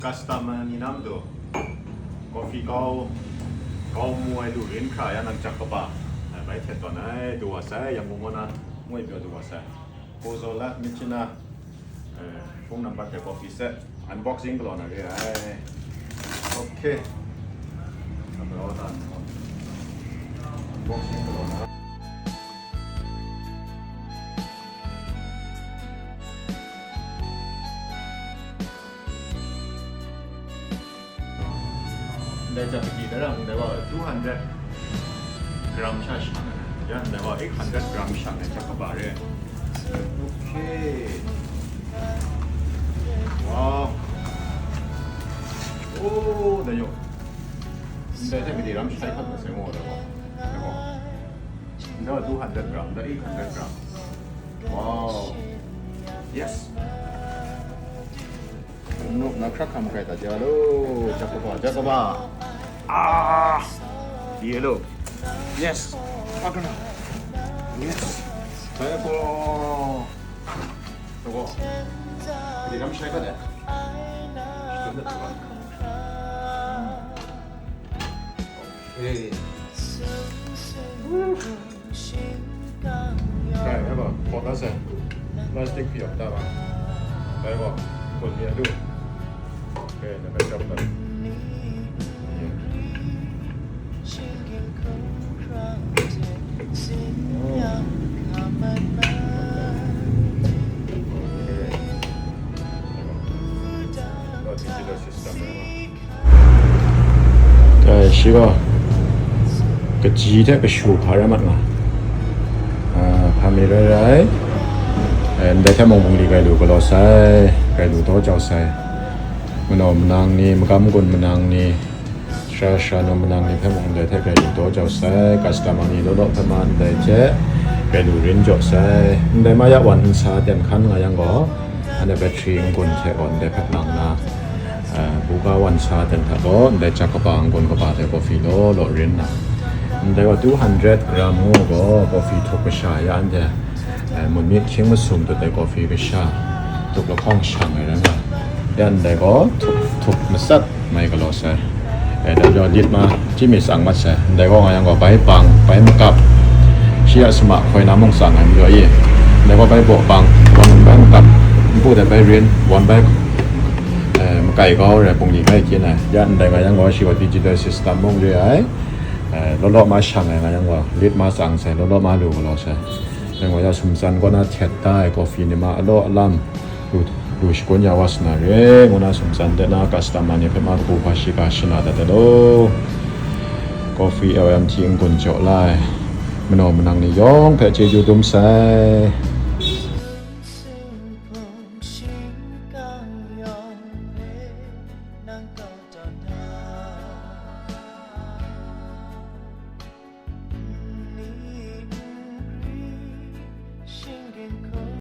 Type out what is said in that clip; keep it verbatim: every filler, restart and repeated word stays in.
Customer ni na matu, coffee kau, kau mu ai lu rin hkra ya nang jak kaba, ai, bai htet tawn ai, du wa sai, yang mu na ngoi pyaw du wa sai. Kozola Michina, eh, phone number te coffee set, unboxing galaw na re ai. Okay. Unboxing galaw na. Ndai jam pagi dara ndai wa two hundred gram sha shang ai. Ya, ndai wa eight hundred gram shang ai jam kaba re. Okay. Wow. Oh, ndai yo. Ndai jam pagi ram shai khat na sai mo da wa. Ndai wa two hundred gram, ndai eight hundred gram. Wow. Yes. Nuk na krak kam kai ta ja lo. Jakaba, jakaba. Ah! Di lo. Yes. Akana. Yes. Kaya ko. Toko. Di ram shai ka da. Shai ka da. Hey. Kai, hai ba, pot la sai. Plastic phi ap ta ba. Kai ba, pot mi a lu. Kai, na kai chap ta. Digital system, hai ba. Dai shi gaw, kaji hte kashu hpa rai mat nga. Ah, hpa mi rai rai, eh, ndai hte mung bungli gai lu galaw sai, gai lu daw jau sai. Manaw manang ni, magam gun manang ni, sara sara naw manang ni hpe mung ndai hte gai lu daw jau sai, customer ni law law hpe ma ndai hte gai lu rin jaw sai. Ndai ma ya wan nsa ten hkan nga yang gaw, anhte battery n-gun hte gaw ndai hpe nang na, eh, buga wan sa ten hta gaw, ndai jak kaba n-gun kaba hte coffee law law rin na. Ndai gaw two hundred gram ngu gaw, coffee htup kasha ya anhte, eh, mun myit hkying masum dut ai coffee kasha, htup lahkawng shang ai rai nga. Ya ndai gaw, htup, htup matsat mai galaw sai. Eh, dai jaw lit ma, chyi mi tsang mat sai. Ndai gaw nga yang gaw, bai bang, bai makap, shi a sama hkoi na mung tsang ai majaw i. Ndai gaw bai baw bang, wan bai makap, npu de bai rin, wan bai, eh, makai kau rai, pungli bai kyin ai. Ya ndai nga yang gaw, shi gaw digital system mung re ai. Eh, law law ma shang ai nga yang gaw, lit ma tsang sai, law law ma lu galaw sai. Yang gaw ya sumtsan kaw na htet da ai coffee ni ma alaw alam lu, lu shakun ya wa sa na re, ngu na sumtsan de na customer ni hpe ma kabu hpa shiga shana dat ai law. Coffee L M T n-gun jaw la ai manaw manang ni yawng hpe chyeju dum sai.